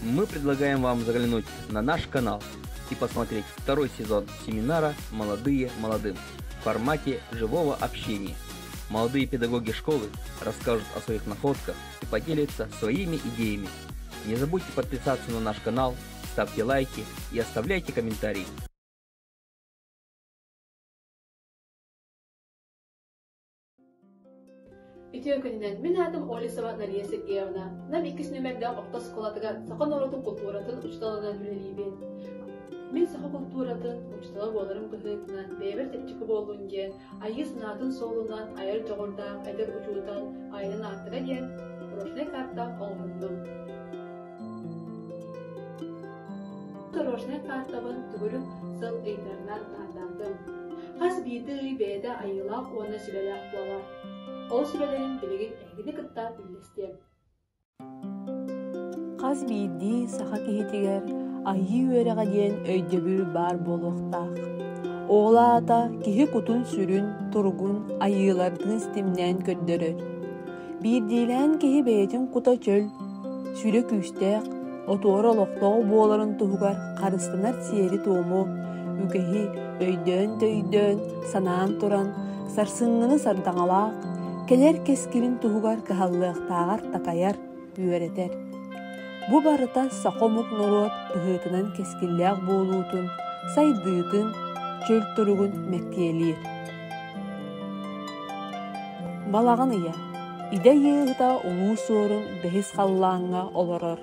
Мы предлагаем вам заглянуть на наш канал и посмотреть второй сезон семинара «Молодые молодым» в формате живого общения. Молодые педагоги школы расскажут о своих находках и поделятся своими идеями. Не забудьте подписаться на наш канал, ставьте лайки и оставляйте комментарии. Үтүө күнүнэн! Мин аатым Олесова Нария Сергеевна. Нам иккис нүмердээх орто оскуолатыгар саха норуотун култууратын учууталынан үлэлиибин. Мин саха култууратын учуутала буоларым быһыытынан бэйэбэр чэпчэки буоллун диэн айыы санаатын суолунан айар дьоҕурдаах эдэр учуутал айанын ааттыга диэн дорожнай карта оҥоһуннум. Дорожнай картабын төгүрүк сыл ыйдарынан наардаатым. Хас биирдии ый бэйэтэ айыылаах уонна сүбэлээх буолар. Ол сүбэлэрин билигин эһигини кытта үллэстиэм. Хас биирдии саха киһитигэр айыы үөрэҕэ диэн өйдөбүл баар буолуохтаах. Ол аата киһи кутун-сүрүн, туругун айыылардыын ситимнээн көрдөрөр. Биирдиилээн киһи бэйэтин кута чөл, сүрэ күүстээх, отуора олохтоох буоларын туһугар харыстанар сиэри-туому, үгэһи өйдөөн-төйдөөн, санаан туран, сарсыҥҥыны сардаҥалаах, кэлэр кэскилин туһугар кыһаллыахтааҕар такайар, үөрэтэр. Бу барыта саха омук норуот быһыытынан кэскиллээх буолуутун, сайдыытын, чөл туругун мэктиэлиир. Балаҕан ыйа Идэ ыйыыһыта Улуу Суорун бэһис халлааҥҥа олорор.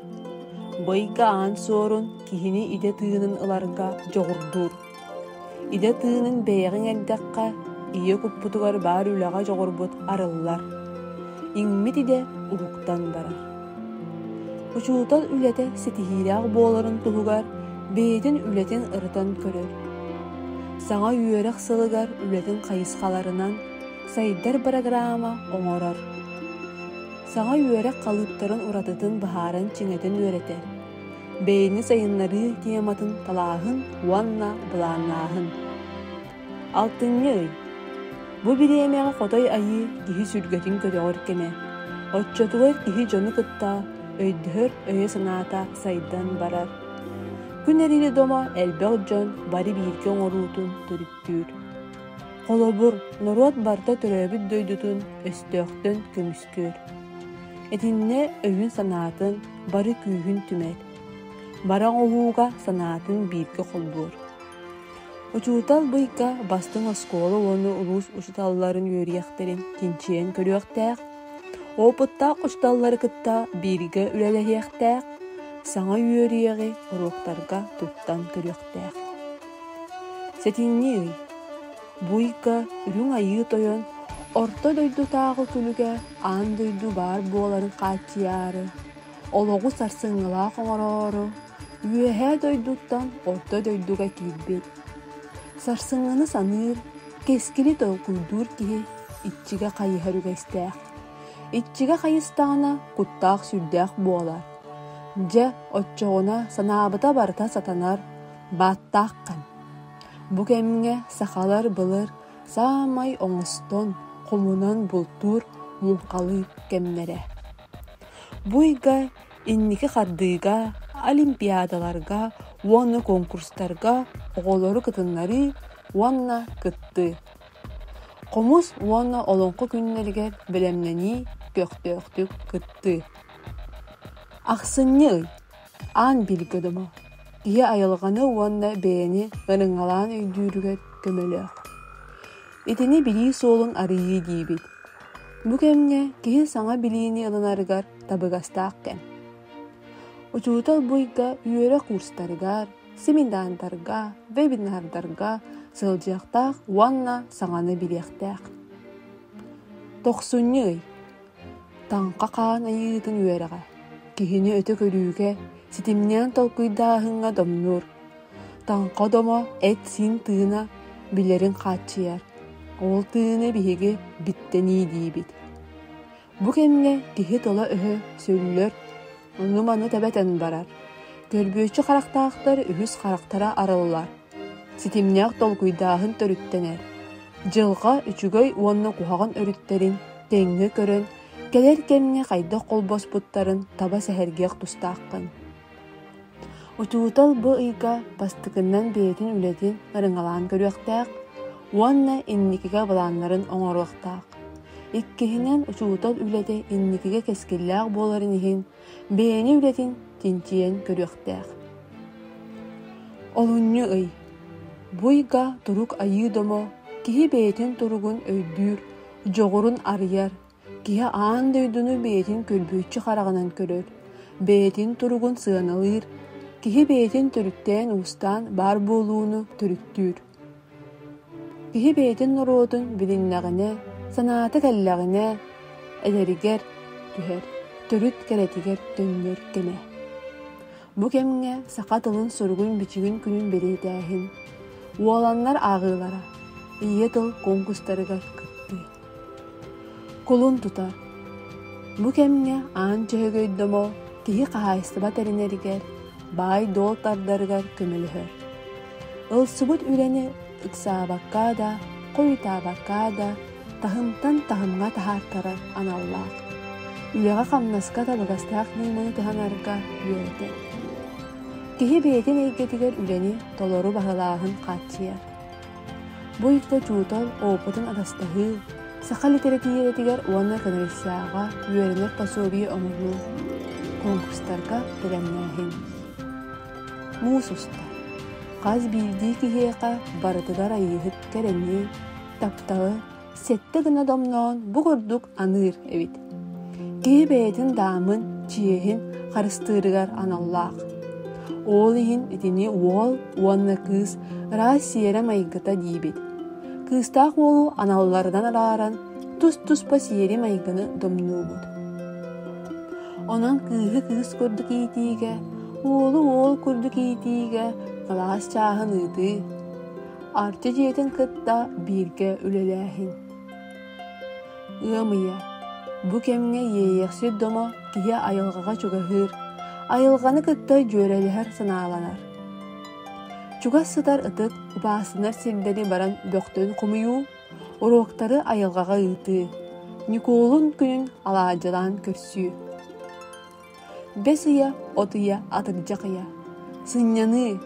Бу ыйга Аан Суорун киһини идэ тыынын ыларга дьоҕурдуур. Идэ тыынын бэйэҕиҥ эрдэххэ, ийэ куппутугар баар үлэҕэ дьоҕурбут арыллар. Иҥмит идэ уһуктан барар. Учуутал үлэтэ ситиһиилээх буоларын туһугар бэйэтин үлэтин ырытан көрөр. Саҥа үөрэх сылыгар үлэтин хайысхаларынан сайдар бырагыраама оҥорор. Саҥа үөрэх халыыптарын уратытын быһааран чиҥэтэн үөрэтэр. Бэйэни сайыннарыы тематын талааһын уонна былааннааһын. Алтынньы ый. Бу бириэмэҕэ Хотой Айыы киһи сүргэтин көтөҕөр кэмэ. Оччотугар киһи дьону кытта өйдөһөр өйө-санаата сайдан барар. Күн эрили домо элбэх дьон бары бииргэ оҥоруутун төрүттүүр. Холобур, норуот барыта төрөөбүт дойдутун өстөөхтөн көмүскүүр. Итиннэ өйүн-санаатын, бары күүһүн түмэр. Бары оҥоһууга санаатын бииргэ холбуур. Учуутал быйга бастыҥ оскуола уонна улуус учууталларын үөрүйэхтэрин чинчийэн көрүөхтээх, опыттаах учууталлары кытта бииргэ үлэлэһиэхтээх, саҥа үөрүйэҕи уруоктарга туттан көрүөхтээх. Сэтинньи ый. Бу ыйга Үрүҥ Айыы Тойон Орто дойдутааҕы күлүгэ аан дойду баар буоларын хааччыйаары, олоҕу сарсыҥҥылаах оҥороору, Үөһээ дойдуттан орто дойдуга киирбит. Сарсыҥҥыны саныыр, кэскили толкуйдуур киһи иччигэ хайыһар үгэстээх. Иччигэ хайыстаҕына куттаах-сүрдээх буолар. Дьэ, оччоҕуна санаабыта барыта сатанар, бааттааххын. Бу кэмҥэ сахалар былыр саамай оҥостон, хомунан бултуур муҥхалыыр кэмнэрэ. Бу ыйга Инники хардыыга, олимпиадаларга уонна конкурстарга оҕолору кытыннарыы уонна кыттыы. Хомус уонна олоҥхо күннэригэр бэлэмнэнии, көхтөөхтүк кыттыы. Ахсынньы ый аан билгэ домо киһи айылҕаны уонна бэйэни ырыҥалаан өйдүүрүгэр көмөлөөх. Итини билии суолун арыйыы диибит. Бу кэмҥэ киһи саҥа билиини ылынарыгар табыгастаах кэм. Учуутал бу ыйга үөрэх курстарыгар, семинардарга, вебинардарга сылдьыахтаах уонна саҥаны билиэхтээх. Тохсунньу ый. Таҥха хаан айыытын үөрэҕэ. Киһини өтө көрүүгэ, ситимнээн толкуйдааһыҥҥа домнуур. Таҥха домо эт-сиин тыына билэрин хааччыйар. Ол тыыны биһиги биттэнии диибит. Бу кэмҥэ киһи тыла-өһө сүллэр, ону-маны тэбэтэн барар. Көрбүөччү харахтаахтар үһүс харахтара арыллар. Ситимнээх толкуйдааһын төрүттэнэр. Дьылҕа үчүгэй уонна куһаҕан өрүттэрин тэҥҥэ көрөн, кэлэр кэмҥэ хайдах холбоспуттарын таба сэһэргиэх тустааххын. Учуутал бу ыйга бастакыннан бэйэтин үлэтин ырыҥалаан көрүөхтээх уонна инникигэ былааннарын оҥоруохтаах. Иккиһинэн, учуутал үлэтэ инникигэ кэскиллээх буоларын иһин бэйэни үлэтин чинчийэн көрүөхтээх. Олунньу ый. Бу ыйга турук айыы домо киһи бэйэтин туругун өйдүүр, дьоҕурун арыйар, Киһи аан дойдуну бэйэтин көрбүөччү хараҕынан көрөр, бэйэтин туругун сыаналыыр, киһи бэйэтин төрүттээн-уустаан баар буолууну төрүттүүр. Киһи бэйэтин норуотун билиннэҕинэ, санаата кэллэҕинэ, эдэригэр түһэр, төрүт кэрэтигэр төннөр кэмэ. Бу кэмҥэ саха тылын суругун-бичигин күнүн бэлиэтээһин, уоланнар ааҕыылара, ийэ тыл конкурстарыгар кыттыы. Кулун тутар. Бу кэмҥэ Аан Дьөһөгөйдөмө киһи хаһаайыстыба тэринэригэр, баай-дуол тардарыгар көмөлөһөр. Ылсыбыт үлэни ыксаабакка да, хойутаабакка да таһымтан таһымҥа таһаартарар аналлаах. Үлэҕэ-хамнаска табыгастаах ньыманы туһанарга үөрэтэр. Киһи бэйэтин эйгэтигэр үлэни толору баһылааһын хааччыйар. Бу ыйга учуутал опытын атастаһыы, саха литэрэтиирэтигэр уонна экономическаҕа үөрэнэр пособие оҥоруу, конкурстарга бэлэмнээһин. Муус устар. Хас биирдии киһиэхэ барытыгар айыыһыт кэрэни, тапталы сэттэ гына домноон бу курдук аныыр эбит. Киһи бэйэтин даамын, чиэһин харыстыырыгар аналлаах. Ол иһин итини уол уонна кыыс ыраас сиэрэ-майгыта диибит. Кыыстаах уолу аналларынан арааран тус-туспа сиэри-майгыны домнуубут. Онон кыыһы кыыс курдук иитиигэ, уолу уол курдук иитиигэ кылаас чааһын ыытыы, Арчы дьиэтин кытта бииргэ үлэлээһин. Ыам ыйа. Бу кэмҥэ иэйиэхсит домо киһи айылҕаҕа чугаһыыр, айылҕаны кытта дьүөрэлэһэр санааланар. Чугас сытар ытык, убаастанар сирдэри баран бөхтөн хомуйуу, уруоктары айылҕаҕа ыытыы, Ньукуолун күнүн алаадьылаан көрсүү. Бэс ыйа, от ыйа, атырдьах ыйа. Сынньаныы,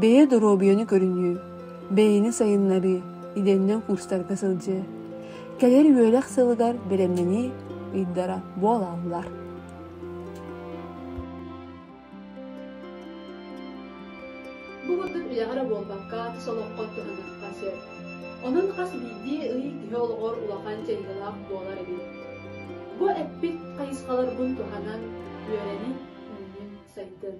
бэйэ доруобуйаны көрүнүү, бэйэни сайыннарыы, идэннэн курстарга сылдьыы. Кэлэр үөрэх сылыгар бэлэмнэнии ыйдара буолаллар. Бу курдук үлэҕэ эрэ буолбакка, тус олоххо туһаныахха сөп. Онон хас биирдии ый киһи олоҕор улахан дьайыылаах буолар эбит. Бу эппит хайысхаларбын туһанан үөрэниҥ, үүнүҥ, сайдыҥ.